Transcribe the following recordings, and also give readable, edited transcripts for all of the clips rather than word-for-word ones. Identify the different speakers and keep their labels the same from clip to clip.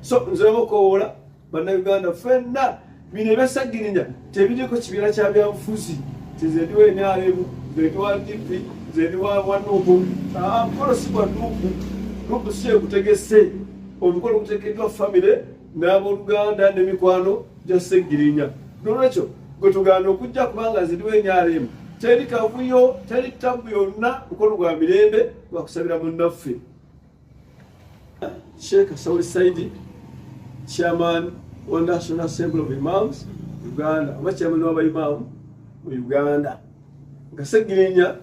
Speaker 1: So nziremu okukowoola Bannayuganda ffenna, bino ebya Ssegirinya tebiriko kibiina kya byabufuzi, nti nze ndi wa NRM, nze ndi wa DP, nze ndi wa NUP. Omukolo si gwa NUP, NUP si egutegese. Omukolo gutegekeddwa famire n'abooluganda n'emikwano gya Ssegirinya. Nolwekyo gwe tugaana okujja kubanga nze ndi wa NRM, teri kavuyo, teri ttabu yonna, mukolo gwa mirembe gwakusabira munnaffe. Sheikh Sauli Saidi, Chairman wa National Assembly of Imams Uganda, oba chairman w'abaimaamu mu Uganda. Nga Ssegirinya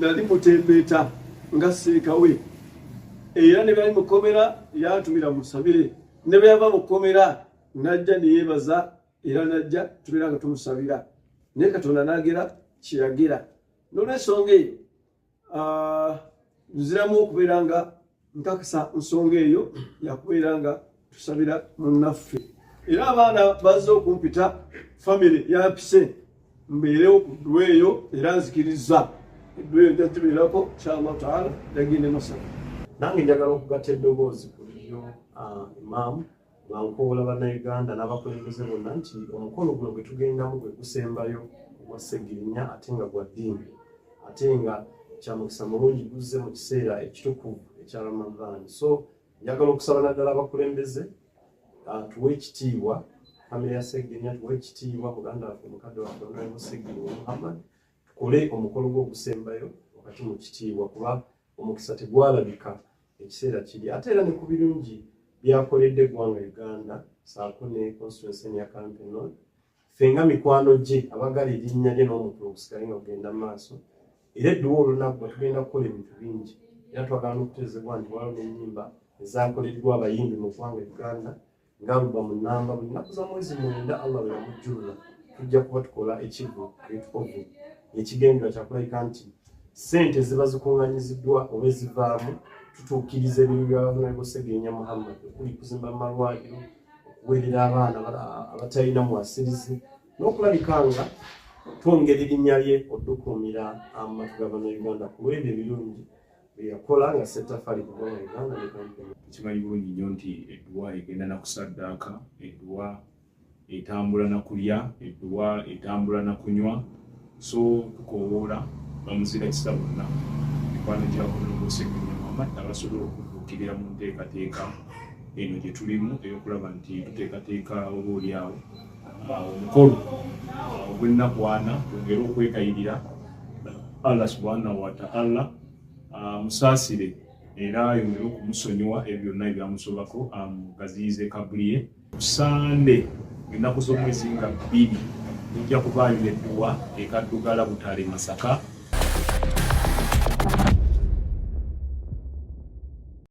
Speaker 1: nali mutembeeta nga seekawe, era ne byali mu kkomera yantumira musabire, ne bwe yava mu kkomera najja ne yeebaza era najja tubeera nga tumusabira, naye Katonda n'agera kyeyagira. N'olwensonga eyo nziramu okubeera nga nkakasa nsonga eyo yakubeera nga tusabira munnaffe. Era abaana bazze okumpita, famire yampise mbeerewo ku dduwa eyo, era nzikiriza edduwa eyo nja tubeerako inshallah taala, yagende Masaka.
Speaker 2: Nange njagala okugatta eddoboozi ku liryo imaamu nga nkowoola Bannayuganda n'abakulembeze bonna nti omukolo guno gwe tugendamu gwe gusembayo ogwa Ssegirinya, ate nga gwa ddiini, ate nga kyamukisa mulungi guzze mu kiseera ekitukuvu ekya Ramadhan. So njagala okusaba naddala abakulembeze tuwe ekitiibwa famire ya Ssegirinya, tuwe ekitiibwa muganda waffe, mukadde waffe Honorable Ssegirinya Muhammad, tukole omukolo gwe ogusembayo wakati mu kitiibwa, kuba omukisa tegwalabika ekiseera kiri, ate era ne ku birungi byakoledde eggwanga Uganda saako ne constituency ya Kampi North. Ffe nga mikwano gye abagala erinnya lye n'omukulu ogusigale nga gugenda mu maaso, era edduwa olunaku bwe tugenda kukola ebintu bingi, era twagala n'okuteezebwa nti waliwo n'ennyimba ezakoleddwa abayimbi mu ggwanga Uganda nga alubamu namba buli nnaku za mwezi 9 Allah lwe yamujjulula. Tujja kuba tukola ekivu ekikovu ekigendera kyakulabika nti ssente ziba zikuŋŋanyiziddwa oba ezivaamu tutuukiriza ebintu bya Honorable Ssegirinya Muhammad, okuli kuzimba mu malwaliro, okuweerera abaana abatalina mwasirizi n'okulabika nga twongera erinnya lye oddukuumira amatu ga Bannayuganda ku lw'ebyo ebirungi bye yakola nga settafali ku ggwanga Uganda ne kampuni.
Speaker 3: Tukimanyi bulungi nnyo nti edduwa egenda na kusaddaaka, edduwa etambula na kulya, edduwa etambula na kunywa. So tukoowoola bamuzira kisa bonna, mikwano gya Honorable Ssegirinya Muhammad, abasobola okudduukirira mu nteekateeka eno gye tulimu ey'okulaba nti tuteekateeka oba oli awo omukolo ogw'ennaku 4, twongere okwegayirira Allah subhanahu wa ta'ala amusaasire era ayongere okumusonyiwa ebyo byonna ebyamusobako, amugaziyize kabuli ye. Sande ennaku z'omwezi nga 2 tujja kubaayo nedduwa e Kaddugala Butale Masaka.